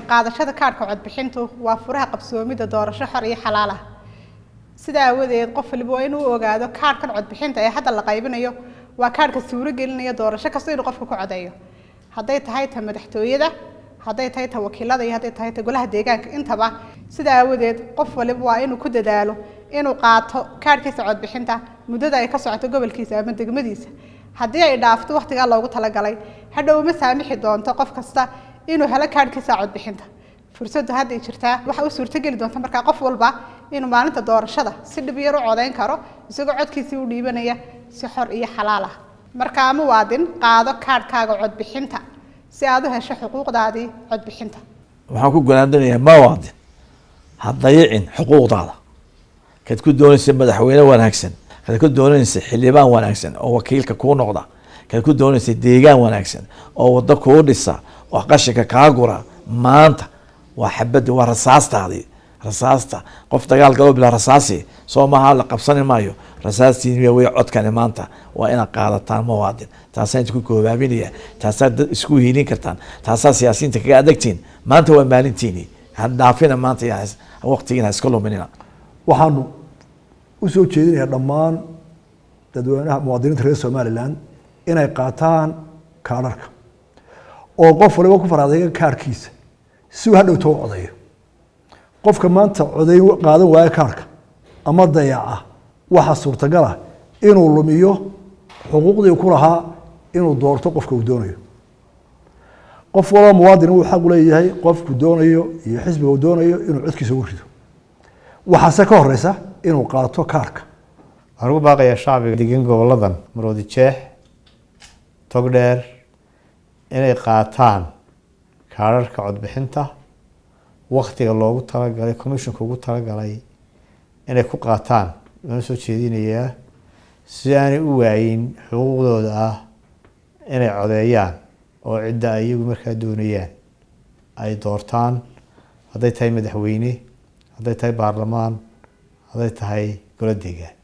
Qaadashada kaadhka codbixintu waa furaha qabsoomidda doorasho xor iyo xalaal ah. Sida aawadeed, qof waliba waa inuu ogaado kaadhkan codbixinta ee hadda la qaybinayo waa kaadhka suuro gelinaya doorasho kasta inuu qofka ku codeeyo, hadday tahay ta madaxtooyada, hadday tahay ta wakiilada iyo hadday tahay ta golaha deegaanka intaba. Sida aawadeed, qof waliba waa inuu ku dadaalo inuu qaato kaadhkiisa codbixinta muddada ay ka socoto gobolkiisa ama degmadiisa. Haddii ay dhaafto wakhtigaa loogu talagalay, hadhow uma saamixi doonto qof kasta inuu helo kaadhkiisa codbixinta. Fursaddu hadday jirtaa waxa u suurtogeli doonta markaa qof walba inuu maalinta doorashada si dhib yar u codeyn karo, isagoo codkiisii u dhiibanaya si xor iyo xalaal ah. Markaa muwaadin, qaado kaadhkaaga codbixinta si aad u hesho xuquuqdaadii codbixinta. Waxaan ku gunaandinayaa, muwaadin, ha dayicin xuquuqdaada. Kaad ku doonaysa madaxweyne wanaagsan, kaad ku doonaysa xildhibaan wanaagsan oo wakiilka kuu noqda, kaad ku doonaysa deegaan wanaagsan oo waddo kuu dhisa oo qashinka kaa gura, maanta waa xabaddi, waa rasaastaadii. Rasaasta qof dagaal galo bilaa rasaasi soo maaha, la qabsani maayo. Rasaastiin wey codkani maanta, waa inaad qaadataan, muwaadin. Taasaa idinku goobaabinaya, taasaa dad isku hiilin kartaan, taasaa siyaasiyiinta kaga adagtiin. Maanta waa maalintiini, ha dhaafina maanta, waqtigiina ha iska luminina. Waxaanu usoo jeedinayaa dhammaan dadweynaha muwaadiniinta reer Somaliland inay qaataan kaadharka oo qof waliba ku faraadayga kaarhkiisa si uu hadhowto u codeeyo. Qofka maanta coday qaadan waayo kaarhka ama dayaca, waxaa suurtagal ah inuu lumiyo xuquuqdii ku lahaa inuu doorto qofka uu doonayo. Qof walba muwaadin wuu xaq u leeyahay qofku doonayo iyo xisbiga uu doonayo inuu codkiisa ugu rido, waxaase ka horeysa inuu qaato kaarka. Waxaan ugu baaqayaa shacbiga degan goboladan Maroodi Jeex, Togdheer inay qaataan kaararka codbixinta waktiga loogu talagalay, commissionka ugu talagalay inay ku qaataan waan soo jeedinayaa, si aanay u waayin xuquuqdooda ah inay codeeyaan oo cidda ay iyagu markaa doonayaan ay doortaan, hadday tahay madaxweyne, hadday tahay baarlamaan, hadday tahay golo deegaan.